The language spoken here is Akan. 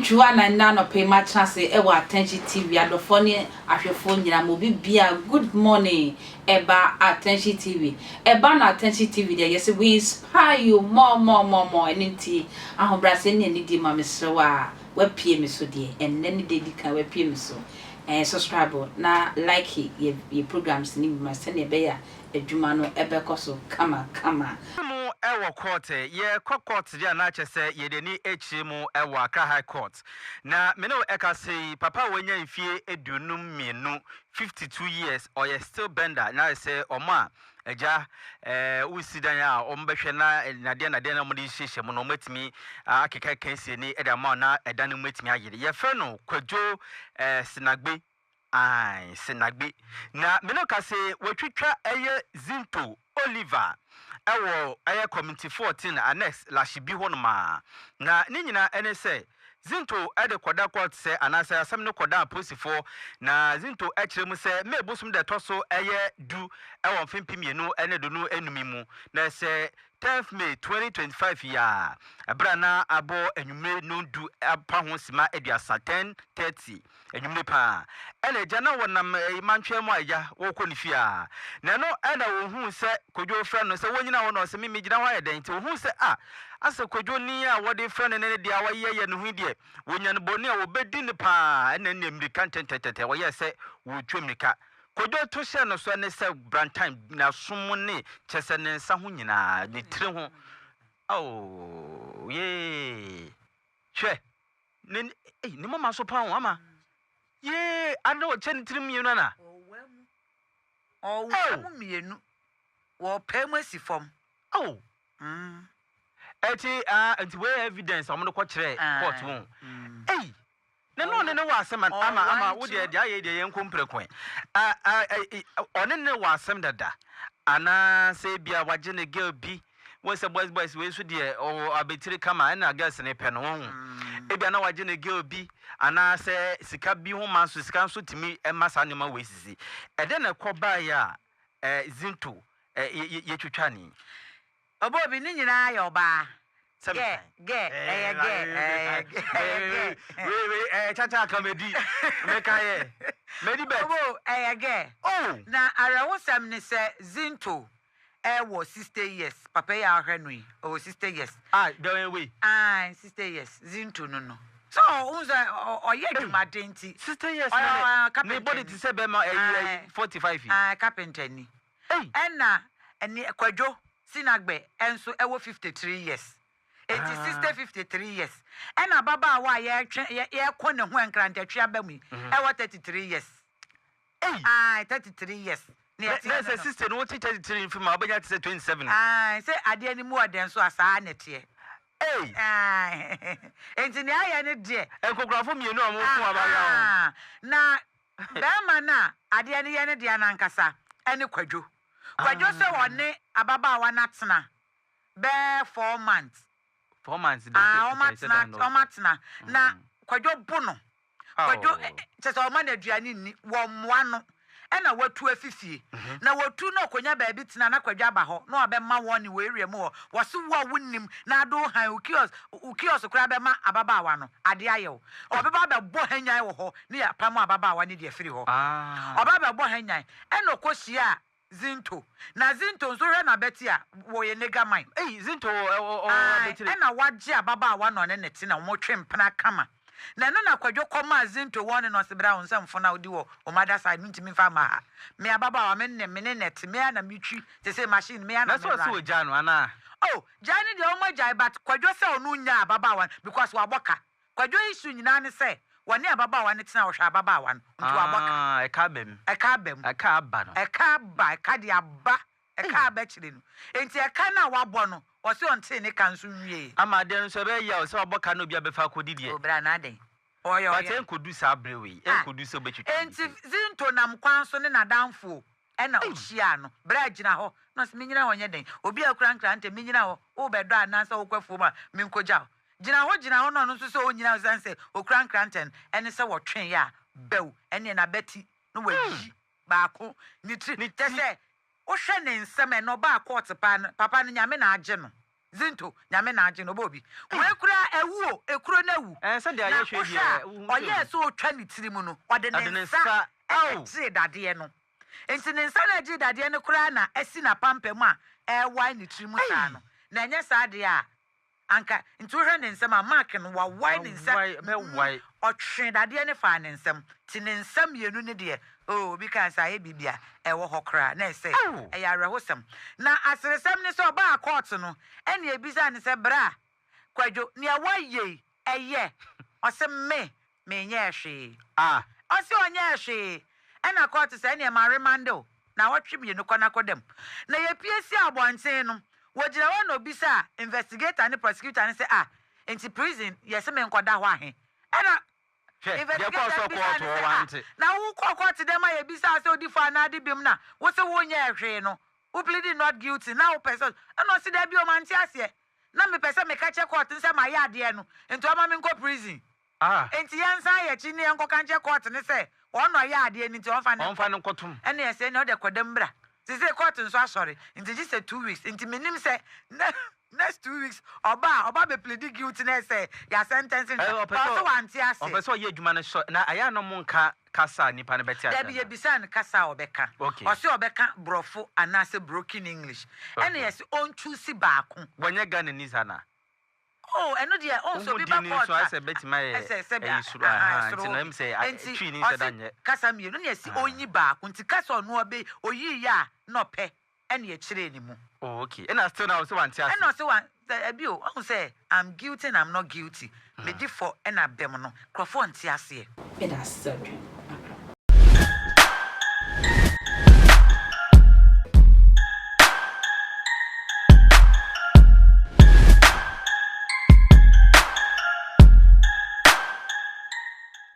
Dwoa na nnɛ anɔpa yi matena ase wɔ Attention TV adɔfoɔ ne ahwɛfoɔ nyinaa ma obi bia good morning ɛba Attention TV ɛba no Attention TV deɛ yɛsɛ we inspire you more more more more. Ɛno nti ahobrɛaseɛ ne anidie ma mesrɛ wo a wapie me so deɛ ɛnnɛ ne deɛ di kan wapie me so subscribe na like yɛ programs ne bi ma sɛnea ɛbɛyɛ a adwuma no ɛbɛkɔ so kama kama. Mu ɛwɔ court, yɛkɔ court deɛ a, na kyerɛ sɛ yɛde ani akyire mu ɛwɔ Accra High Court. Na me ne wo ɛka sɛ yi, papa a wanya mfie 52, 52 years, ɔyɛ steel bender, na ayɛ sɛ ɔmo a agya wosi dan a ɔmo bɛhwɛ na nadeɛ nadeɛ na ɔmo de hyehyɛ mu no, ɔmo atumi akeka kansie ni ɛde ama na ɛdan no mu atumi ayere. Yɛfrɛ no Kwadwo Senagbe. Ae, Senagbe. Na me ne wo ka sɛ watwitwa ɛyɛ Zinto Oliver ɛwɔ ɛyɛ Community 14 Annex Lashibi hɔnom a. Na ne nyinaa ɛne sɛ Zinto ɛde kɔda court sɛ anaasɛ asɛm no kɔda apolisifoɔ, na Zinto ɛkyerɛ mu sɛ May bosom da ɛtɔ so ɛyɛ 10 ɛwɔ mfe 2025 yi mu, na sɛ 10th May 2025 yi a, ɛberɛ a na abɔ anwummere 10:30 apa ho sima 30, 10:30 anwummere paa, ɛna agya na wɔnam mantwea mu a agya wɔrekɔ ne fie a, na ɛno ɛna wɔhuu sɛ Kwadwo frɛ no sɛ wɔnyina hɔ, na ɔsɛ me megyina hɔ ayɛ dɛn? Nti wɔhuu sɛ a asɛ Kwadwo ni a wɔde frɛ no ne deɛ a wɔyɛ yɛ ne ho yi deɛ, wɔnya no bɔne a wɔbɛdi no paa. Ɛna ɛnna mmirika ntɛntɛntɛntɛ wɔyɛɛ sɛ wɔretwa mmirika, Kwadwo to hyɛɛ no so, ɛne sɛ brantan n'asom ne kyɛ sɛ ne nsa ho nyinaa, ne tiri ho. Oh, yee, hwɛ ne ei, ne moma so paa o, ama yee, ade na ɔkyɛ ne tirim mmienu ana? Ɔwɔ mu mmienu, wɔpae mu asi fam. Oh. Ɛti ah, nti wei evidence a wɔde kɔ kyerɛ court wɔn. Ei, ne no ne ne wɔ asɛm ama wo deɛ deɛ ayɛ deɛ yɛn nko mprɛko ɛ. Ɔne ne wɔ asɛm dada anaasɛ ebia wagye ne girl bi wɔn sɛ boys boys wei nso deɛ ɔwɔ abetire kama ɛna girls ne pɛ no wɔn ho, ebia na wagye ne girl bi anaasɛ sika bi ho ma nso sika nso tumi ɛma saa nneɛma wei sisi. Ɛdɛ na ɛkɔ baeɛ a Zinto yɛtwitwa ni. Ɔbɔ bi ne nyinaa yɛ ɔbaa. Gɛ gɛ ɛyɛ gɛ ɛyɛ gɛ. Wei wei ɛyɛ kyakya aka medi meka yɛ medi bet. Ɔbɔ ɛyɛ gɛ. Oh. Na awerɛhosɛm ne sɛ Zinto ɛwɔ 60 years, papa yi a ɔhwɛ no yi ɔwɔ 60 years. Ah, dɛwɛn wei. Ah, 60 years Zinto no. So ohun sɛ ɔyɛ adwumaden nti. 60 years na ne body ti sɛ bɛrima ɛyi 45 yi. Ah, carpenter ni. Ɛna ɛni Kwadwo Sinagbe ɛnso ɛwɔ 53 years. Eti 60, 53 years. Ɛna ababaawa a yɛtwe yɛkɔ ne ho nkrantɛtwe aba mu yi ɛwɔ 33 years. Ah, 33 years. Ne yɛte sɛ 60 no, wote 33 mfi ma wobɛnya te sɛ 27. Ah, sɛ adeɛ no mu ɔdɛn so a saa na ɛteɛ. Nti nea ayɛ ne deɛ. Nkokorafo mmienu a wɔn ko abayewa ho. Na bɛrima no a adeɛ no yɛ ne deɛ n'ankasa ɛne Kwadwo. Kwadwo sɛ wɔne ababaawa no atena bɛɛ 4 months. 4 months de. Ah, wɔn atena, wɔn atena na Kwadwo bo no. Kwadwo kyɛ sɛ ɔma no aduane nni, wɔmmoa no, ɛna watu afifie na watu na ɔkɔnya baabi tena, na Kwadwo aba hɔ na wabɛma wɔn ne wɔ area mu hɔ. Wɔse wo a wonim na ade wo han wo kiosk koraa bɛma ababaawa no ade ayɛ wo. Ɔbɛba abɛbɔ hanyan wɔ hɔ ne yɛ apam ababaawa ne deɛ firi hɔ. Ɔba abɛbɔ hanyan ɛna ɔkɔhyia a Zinto, na Zinto nso hwɛ n'abɛti a wɔyɛ nega man. Ei, Zinto wɔ abɛtire. Ɛna wagye ababaawa na ɔne ne te na wɔtwe mpena kama, na ɛno na Kwadwo kɔmaa Zinto wɔn ne no ɔse bra wo nsa mfo na wodi wɔ wɔn other side no ntumi mfa mma ha. Me ababaawa me ne te, me ara na metwi te sɛ machine, me ara na me run. Na sɛ ɔse ogya no anaa? Oh, gyae no deɛ wɔn agyae, but Kwadwo sɛ ɔno nyaa ababaawa no because wabɔ ka. Kwadwo issue nyinaa ne sɛ wɔne ababaawa no tena, ɔhwɛ ababaawa no nti wabɔ ka. Ah, ɛka aba mu. Ɛka aba mu. Ɛka aba no. Ɛka aba, ɛka de aba, ɛka aba kyerɛ no. Nti ɛka no a wabɔ no, ɔsɛ ɔntee ne ka nso nwie. Ama adeɛ no nso ɛbɛyɛ yaw sɛ wabɔ ka na obi abɛfa akɔdi deɛ. Obra na adɛn? Ɔyɛ But ɛnkɔdu saa berɛ wei, ɛnkɔdu sɛ wobɛtwitwa. Nti Zinto nam kwan so ne n'adamfo ɛna ɔhyia no. Bra gyina hɔ. Na ɔsɛ menyina hɔ nyɛ dɛn? Obi a okura nkrantɛ menyina hɔ, wobɛdɔ anaasɛ wokɔ afuom a menkɔgya wo. Gyina hɔ, gyina hɔ, na ɔno nso sɛ ɔnyina hɔ sane sɛ okura nkrantɛ no, ɛne sɛ wɔtwe yɛ a bɛw ɛneɛ n'abati na wayi baako ne tiri. Kyɛ sɛ wohwɛ ne nsɛm ɛna ɔbaa court paa no, papa no Nyame na agye no. Zinto, Nyame na agye no, ɔbɔɔ bi. Wei koraa awu o, ekuro no awu. Ɛɛ sɛdeɛ Na yɛhwɛ wohwɛ deɛ a, wohu sɛ ɔyɛɛ awu. sɛ ɔretwa ne tiri mu no, ɔde Ɔde ne ne nsa nsa, na ao! ɛgyee dadeɛ no. Nti ne nsa na ɛgyee dadeɛ no koraa na asi n'apampam a ɛrewae ne tiri mu saa Ei! no. Na ɛnyɛ saa deɛ a, Anka, nti wohwɛ ne nsam a, mark no, wawae ne nsa, Wawae, bɛwae. ɔtwee dadeɛ no faa ne nsam, nti ne nsa mmienu no deɛ, oh, obi kaa sɛ ayɛ biribi a ɛwɔ hɔ koraa, na ɛsɛ, Ao! ɛyɛ awerɛhosɛm. Na aseresɛm ne sɛ ɔbaa kɔɔto no, ɛnna yɛbisaa no sɛ, Bra, Kwadwo, nea woayɛ yi, ɛyɛ? Ɔse, Me, Menyɛɛ hwee. Ah. Ɔse ɔnyɛɛ hwee. Ɛna kɔɔto sɛ ɛneɛ ma remande wo naawɔtwe mmienu kɔ na kɔda mu. Na yɛpue sii abɔnten no, wɔgyina hɔ na ɔbisaa investigator ne prosecutor no sɛ ah, nti prison yɛse menkɔda hɔ ahe? Ɛna Hwɛ, deɛ ɛkɔɔ investigator so no bisaa kɔɔto no hɔ sɛ ah, wante. na wokɔɔ kɔɔte dɛn ma yɛbisaa sɛ wodi fɔ anaa ade bem na wose wonyɛɛ hwee no, wo pleading not guilty na wopɛ sɛ, ɛna ɔse dabi o mante aseɛ. Na mepɛ sɛ meka kyerɛ court no sɛ mayɛ adeɛ no nti wɔma menkɔ prison. Ah. Nti yɛnsan yɛn akyi na yɛnkɔka nkyerɛ court no sɛ wɔn na ɔyɛɛ adeɛ no nti wɔmfa no Wɔmfa nkɔ. no nkɔtom. Ɛna yɛsɛ ɛnneɛ wode kɔda mu bra. Seesei court nso asɔre nti gye sɛ 2 weeks nti mennim sɛ next 2 weeks ɔba a ɔba bɛ plead guilty na ɛsɛ yɛasɛntɛnse no Ɛ, sɛ ɔpɛ but sɛ ɔse wante ɔpɛ aseɛ. sɛ ɔyɛ adwuma no sɔ na ayɛ a na ɔmo nka kasa a nipa no bɛte aseɛ Dabi anaa? yɛbisaa no kasa a ɔbɛka. Okay. Ɔse ɔbɛka borɔfo anaasɛ broken English. Ɛna Okay. yɛse ɔnchoose baako. Wɔnyɛ Ghanani saa na? Oh, ɛno deɛ ɔn sɛ Wohu obi ba din no court nso ayɛ a sɛ bɛtumi ayɛ ɛsɛ sɛ ɛyi soro aha aha ɛsoro nti hɔ na bi ɛm sɛ a- nti twi ni nhyɛ da ɔse nyɛ. kasa mmienu na yɛsi Ah. ɔnyi baako nti kasa ɔno ɔbɛ oyiiɛ a na ɔpɛ ɛna yɛkyerɛɛ ne mu. Oh, okay. Ɛna still na ɔse wante ase. Ɛna ɔse wa sɛ ɛbi o ɔhu sɛ I'm guilty and I'm not guilty medi fɔ ɛna bɛm no nkurɔfoɔ nte aseɛ. Meda ase sɛ wotwɛn.